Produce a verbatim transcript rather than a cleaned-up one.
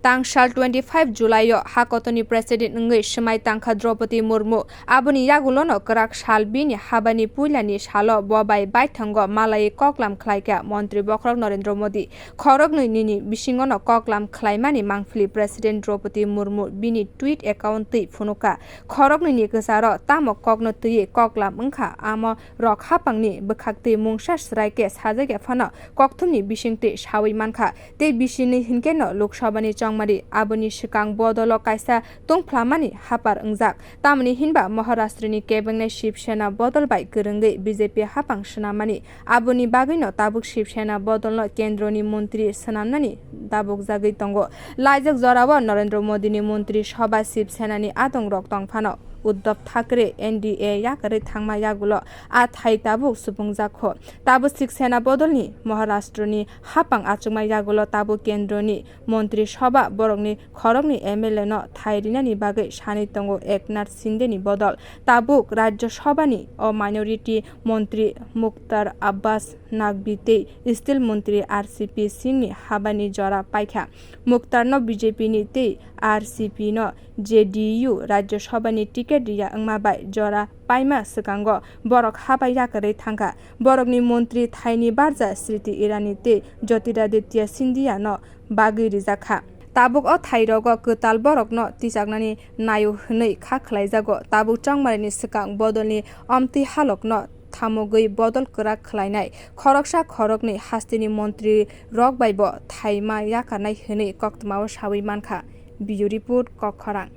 Tang sal twenty five July o hakotorni president wngwi swmai tangkha Draupadi Murmu. Aboni yagulono kwrak sal bini habani puilani salo bo bai baithango malaiwi koklam khlaikha Montri Bokhorok Narendra Modi. Khoroknwi nini bisingono koklam khlaimani mangphili president Draupadi Murmu bini tweet account twi phunukha. Khoroknwi ni kwcharo tamo kokno twiwi koklam wngkha, amo rok hapangni bwkhaktwi mungsa swrai khe sajagya phano kokthumni bisingtwi sawi mankha. Tei bisini hinkhe no Lok Sabha ni chongmari aboni swkang bodolo kaisa tungphlamani hapar wngjak. Tamoni hinba Maharashtra ni kebengnai Shiv Sena bodol bai kwrwngwi B J P hapang swnamani aboni bagwi no tabuk Shiv Sena bodol no kendro ni montri swnamnani dabukjagwi tongo. Laijak jorao Narendra Modi ni montri sabha Shiv Sena ni adong rok tong phano Uddhav Thackeray N D A yakarwi thangma yagulo a thai tabuk supungjak kho. Tabuk Shiv Sena bodol ni Maharashtra ni hapang achukma yagulo tabuk kendro ni Montri Sabha borokni khoroknwi M L A no thai rinani bagwi sanwi tongo Eknath Shinde ni bodol. Tabuk Rajya Sabha ni o minority montri Mukhtar Abbas Naqvi tei Steel montri R C P Singh ni habani jora paikha. Mukhtar no B J P ni tei R C P no J D U Rajya Sabha ni ticket riya wngma bai jora paima swkango borok haba yakarwi thangkha. Borokni montri thaini barja Smriti Irani tei Jyotiraditya Scindia no bagwi rijak kha. Tabuk o thairogo kwtal borokno tichaknani naio hwnwi kha khlaijago. Tabuk chongmarini swkang bodolni omtwi halokno thamogwi bodol kwrak khlainai khoroksa khoroknwi hasteni montri rok bai bo thaima yakarnai hwnwi koktwmao sawi mankha. Bureau Report, Kokkhorang.